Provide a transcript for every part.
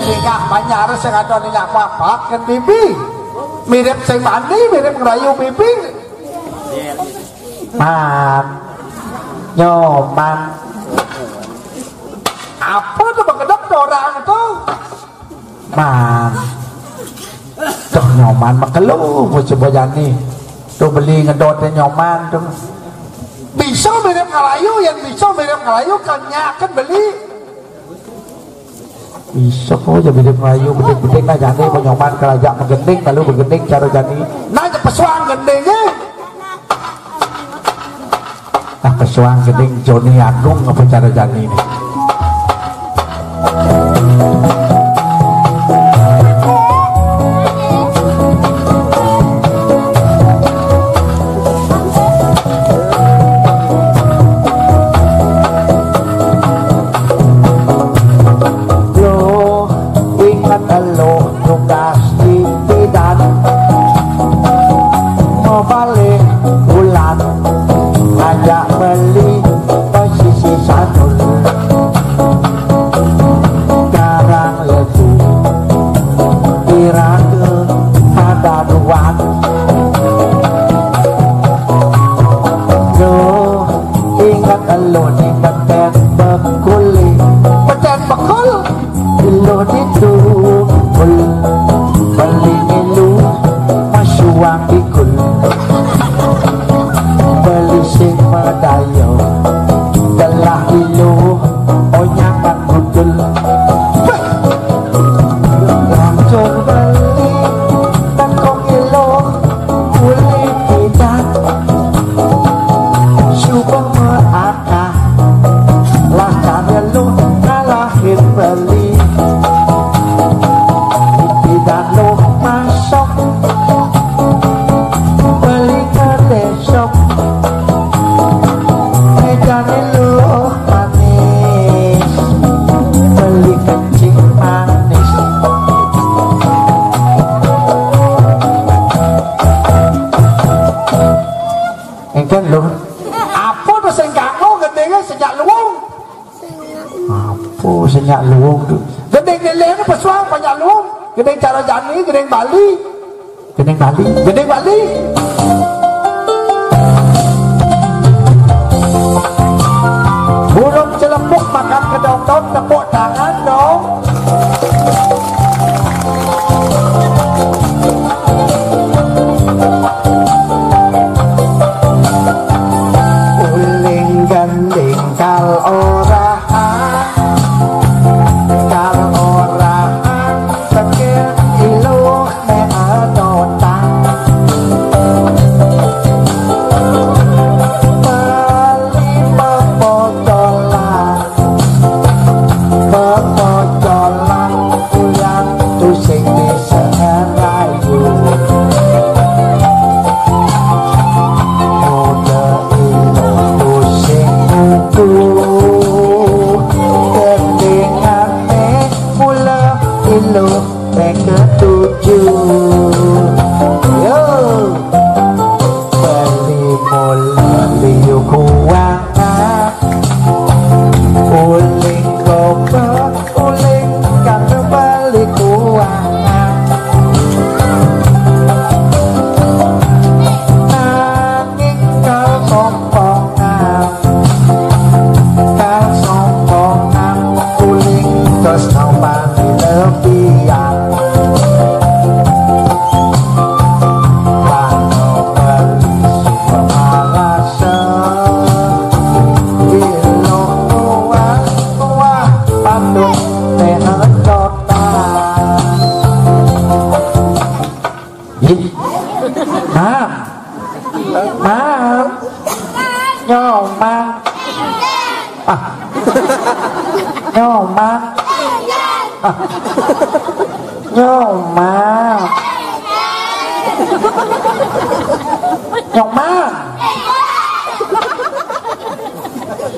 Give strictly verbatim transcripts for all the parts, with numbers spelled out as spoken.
Sing banjar sing ada nyak papat kan bibi. Mirip sing mani, mirip ngerayu bibi. Man. Nyoman. Apa tuh bekedok orang tuh? Man. Tuh Nyoman makelo, coba jani. Tuh beli ngedotnya Nyoman tuh. Bisa mirip ngerayu, yang bisa mirip ngerayu kan nyaket beli. Bisa kok aja bibit Melayu, bedik-bedik nah jani, penyoman keraja menggending, lalu bergending cara jani. Nah, aja pesuang gendingnya. Nah, pesuang gending Joni Agung apa cara jani ini? Lo ingat lo tugas di bidan, mau balik bulan, ajak beli posisi sanul. Garang lebu, irake pada ruang. Lo ingat lo ni beten bekuli, beten bekul. Iluh ditukul, beli ngilu, masuang bikul. Beli sing medayo, telah iluh, onyangan budul. Lancur beli, tekong iluh, uli pidan. Subeng meak Nah, lah cari lu ngalahin beli. Tidak lu masuk, beli ke besok. Mejane lu manis, beli kencing manis. Engken lu. Apa tu sing kanggo gendinge sejak luwung? Apa sing nyak luwung tu? Gending leleh ni pesuang banyak luwung. Gending cara jani, gending Bali. Gending Bali. Gending Bali. Burung celepuk makan kedondong, tepuk tangan dong. Uling ganding kal ora, kal ora, sekel iluh ne adotang. Bali pepocolan, pepocolan uyan tusing di serayu. Mula iluh tusing kuku, ketingane mula iluh ping ketujuh. Yo. Beli mula liu kuangan, uling koper, uling kang beli kuangan. Nanging kal songkongan, kal songkongan, uling tresno panilebihan. Wano beli sumber marasa, iluh kuah, kuah, patut tenan kota. Ih. Mam. Mam. Nyoman. Ah. Nyoman. Ah. Nyoman. Nyoman.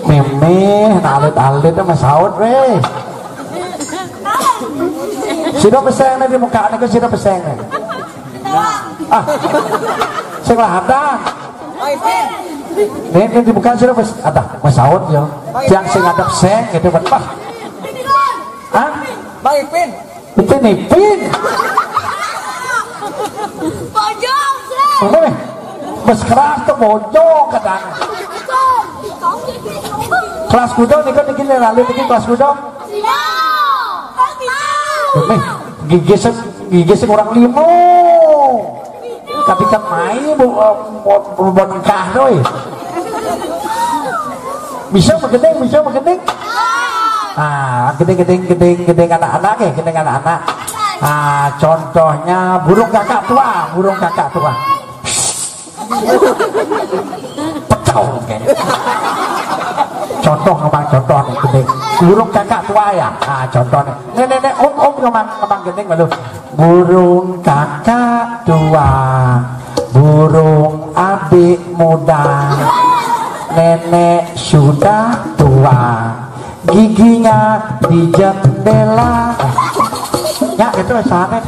Memeh, alit-alit sama saut weh. Sira peseng nih di muka niku, sira peseng nih. Ah. Sing lahadan. Nih, nih dibuka sira pes-, ada masaut ya. Tiang sing ngadep seng gitu kan. Bah. Hah? Bang Ipin. Itu nipin. Bojong, Sri. Apa nih? Bes keras tuh bojong kadang. Kelas kuda nih kan, bikin lalu bikin kelas kuda. Nih, gigi se gigi sekurang limo. Tapi kan main bu, bu, bu, bu, tuh. Bisa begending, bisa begending. Ah, gedeng, gedeng, gedeng, gedeng anak-anak ya, gedeng anak-anak. Ah, contohnya burung kakak tua, burung kakak tua. Pecah kayaknya. Contoh ngomong contoh nih, gedeng. Burung kakak tua ya. Ah, contoh nih. Nih, nih, nih, om, om ngomong, ngomong gedeng malu. Burung kakak tua, burung adik muda, nenek sudah tua, giginya di jendela. Ya, itu sahabat.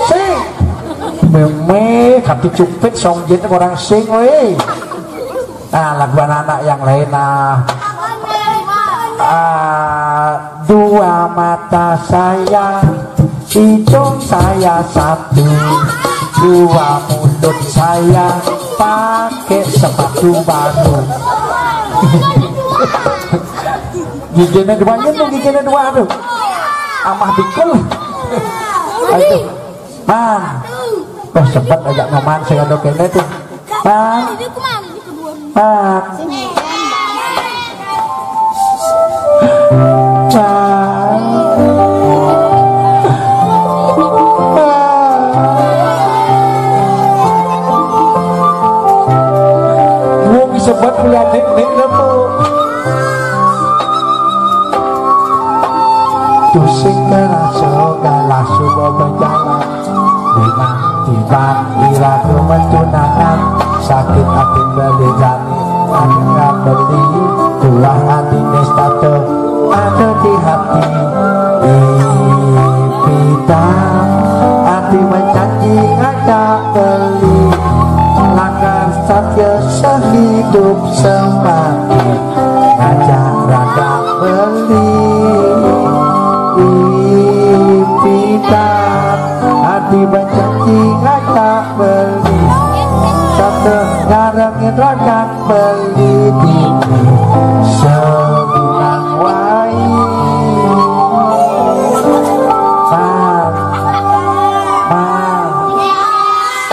Sing. Meme, kaki cupit, song jin orang sing, weh. Nah, lagu anak-anak yang lain, nah. Ah, dua mata saya, hidung saya satu, dua mulut saya pakai sepatu baru. Giginya dua, ini giginya dua tuh. Amah bikul. Aduh. Man. Oh, sempat aja nyoman saya dok ini tuh. Man. Man. Wong sebat kuliah ning ning lho. Tusing keraso kalah suba berjalan. Memang tiba iraku mentunangan, sakit hati beli jani, akhirnya beli tuah hati nestato ada di hati. Ipita hati menjanji ngajak beli, langgar saja sehidup semati, ngajak raga beli. Ipita hati menjanji ngajak beli, satu ngarengin raga beli di sebilang wai. Mar, mar,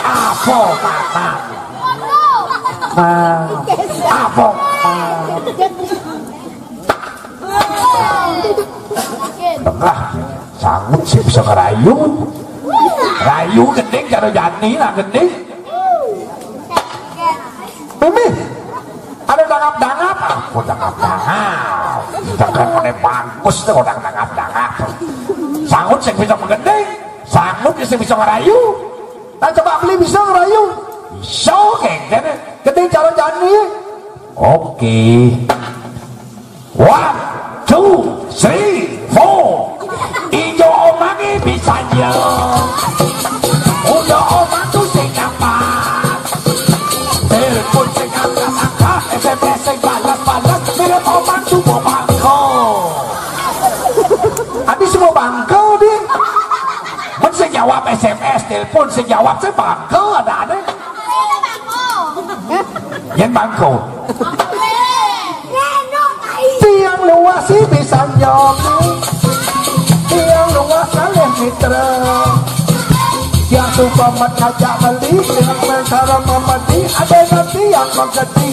apa, mar, mar? Mar, apa, mar? Tengah, sangut sih bisa ngerayu. Rayu gending, cara jani lah gending. Mimi, ada dangap-dangap, aku dangap-dangap. Jangan mana bagus tuh orang dangap-dangap. Sangut sih bisa menggending, sangut sih bisa ngerayu. Nah, coba beli bisa ngerayu. Bisa, kayak gini. Gending cara jani. Oke. One, two, three, four. Ijo omange bisa nyo. Udah omang tu sing apa? Telepon sing angkat-angkat, S M S sing balas-balas, mirip omang tu mau bangko. Adi semua bangko di. Men sing jawab S M S, telepon sing jawab sing bangko ada ada. Yen bangko. Tiang luas sih bisa nyong. Tiang luas kalih mitra. Tiang suka mat ngajak beli, tiang perkara memedi, ada nanti yang menggedi.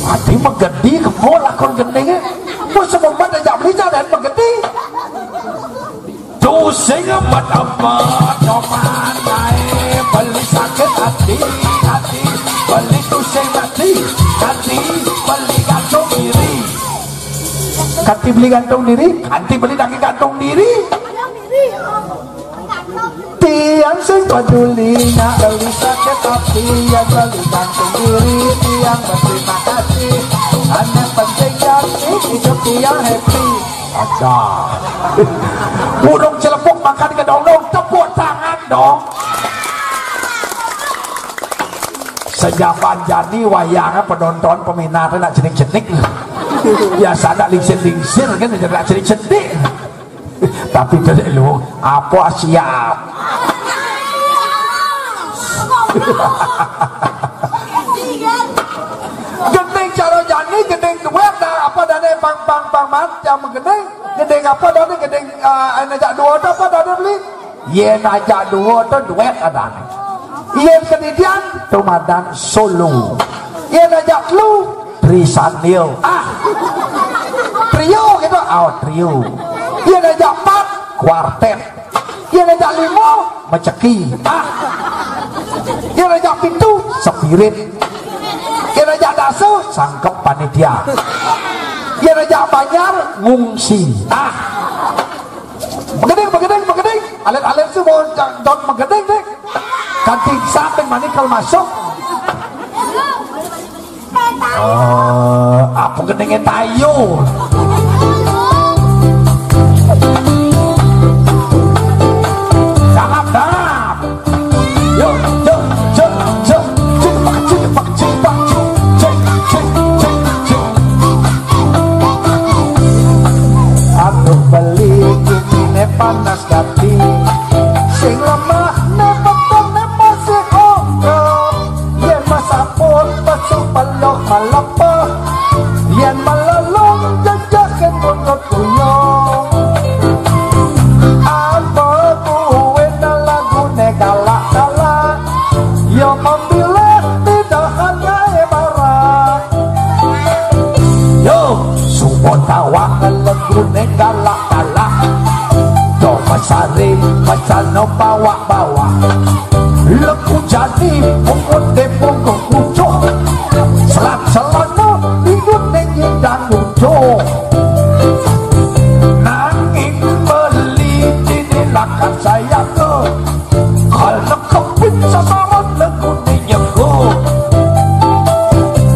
Ati menggedi kebo lakon gending. Mun semumat ajak beli jangan menggedi. Tusing amat-amat nyoman ae beli sakit hati, hati beli tusing hati, hati beli gantung diri. Hati beli gantung diri, hati beli daging gantung diri. Tiang sing peduli nak beli sakit hati, yang beli gantung diri, tiang berterima kasih. Ane penting jadi hidup tiang happy. Ada. Burung celepuk makan kedondong, tepuk tangan dong. Sejaman jani wayangnya penonton peminatnya nak jenik-jenik. Biasa nak lingsir-lingsir kan, nak jenik-jenik. Tapi tadi lu apa siap? Gending cara jani, gending duit dah apa dane pang pang pang mat yang gending, gending apa dane gending, eh, ane jak dua tu apa dane beli? Yen ajak dua tu duit adane. Yen kedidian tu madan solo. Yen ajak telu trisanil. Ah. Trio gitu. Oh, trio. Yen ajak empat kuartet. Yen ajak lima meceki. Ah. Yen ajak pitu spirit. Yen ajak dasa sangkep panitia. Yen ajak banjar ngungsi. Ah. Begeding, begeding, begeding. Alit-alit tu mau ja-, dot begeding deh. Kanti samping mani kalau masuk. Eh, apa gedingnya tayo? Dalap, dalap. Yo, yo, yo, yo. Cik, pak, cik, pak, cik, pak, cik. Cik, cik, cik, cik. Aduh, beli ini panas dadi. Sing lemah ne beton ne masih ongkop. Yen masaput pesu peluh melepuh. Yen melelung jejekin mundur kuyung. Apa kuwe lagune galak-galak? Yo memilih pidahan ngae marah. Yo, sumo tawang legune galak-galak. Do mesari, mesano bawak-bawak. Legu jani, umute punggung ucuk. Selat selana, ingut ning indang ucuk. Nanging beli dini lakan sayaka. Kal nekepin sasaran legu nyenggo.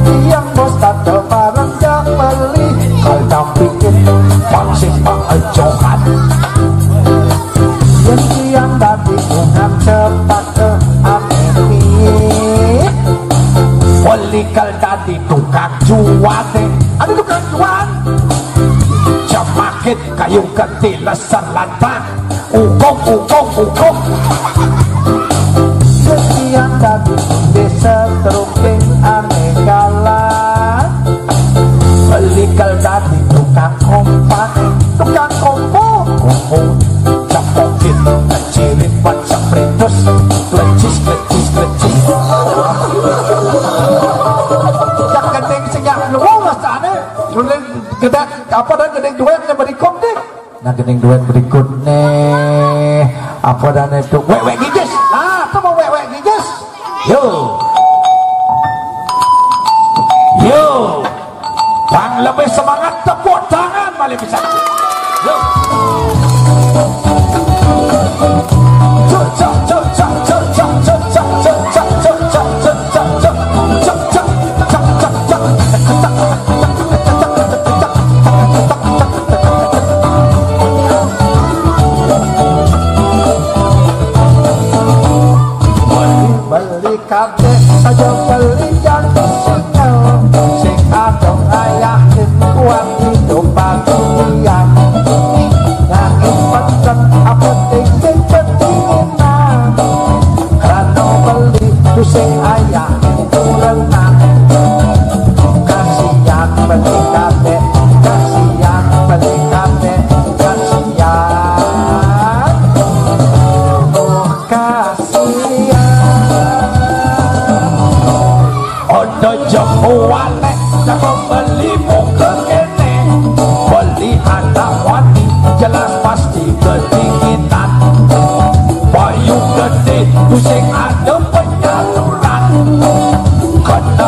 Tiang bos tata bareng jak beli. Kal tampikin pangsip pangejokan. Yen tiang dadi ungan cepat ke amemi. Beli kal dadi tukang jual deh. Ada tukang jual. Jemakit kayu genti lesar lantang. Ukok, ukok, ukok. Setiap kali desa teruping aneh kalah. Beli kal dadi tukang kompak, tukang kompo. Kompo, cepokin, kecirit, pacak printus. Klecis, klecis, klecis. Cak gending sing yak luwung rasane. Nulis gedek apa dan gending duit yang berikut nih. Nah, gending duet berikut nih. Apa dan itu? Wek-wek gigis. Nah, itu mau wek-wek gigis. Yo. Yo. Bang lebih semangat, tepuk tangan balik bisa. Yo. Cuk, cuk, cuk, cuk. Beli-beli kabeh saja beli jantung sengel. Sing ada ngayahin kuat hidup bagian. Nanging penten apa tinggi pendinginan. Rano beli tu sing ayah kurenan. Kasihan beli kabeh, kasihan beli kabeh, kasihan. Oh, kasihan. Ada jempuan nek coba beli muka kene. Beli anak wani jelas pasti kedinginan. Bayu gede tu sing ada penyaluran. Kena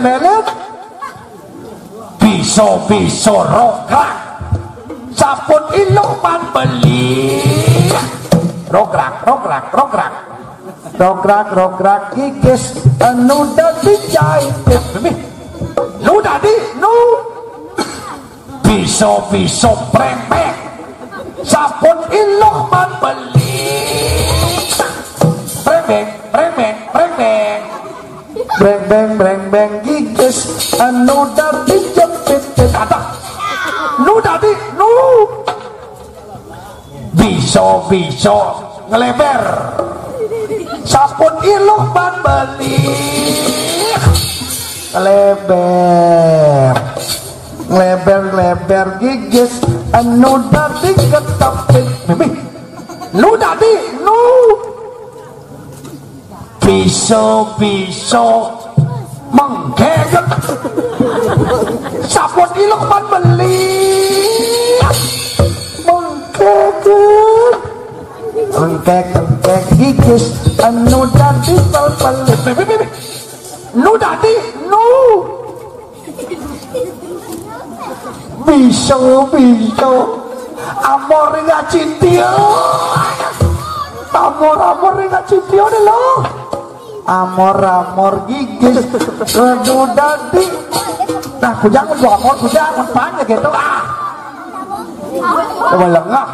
Lelet. Bisa-bisa rograk. Sampun iluh pan beli. Rograk, rograk, rograk. Rograk, rograk gigis, anu dadi jahit. Mimih. Nu dadi, nu. Bisa-bisa breng-breng. Sampun iluh man beli. Breng-breng, breng-breng, breng-breng. Breng-breng, breng-breng gigis, anu dadi jepit. Aduh. Nu dadi, nu. Bisa-bisa ngleber. Sampun iluh man beli. Ngleber. Ngleber, ngleber gigis, anu dadi ketepit. Mimih. Nu dadi, nu. Bisa-bisa menggeget. Sampun iluh man beli. Menggeget. Engkek, engkek gigis, anu dadi pelpelit. Mimih, mimih. Nu dadi, nu. Bisa, bisa. Amor ring acintio. Amor, amor ring acintio ne lo. Amor, amor gigis. Aduh dadi. Nah, kujang mun amor, kujang mun pan ya gitu. Ah. Coba lengah.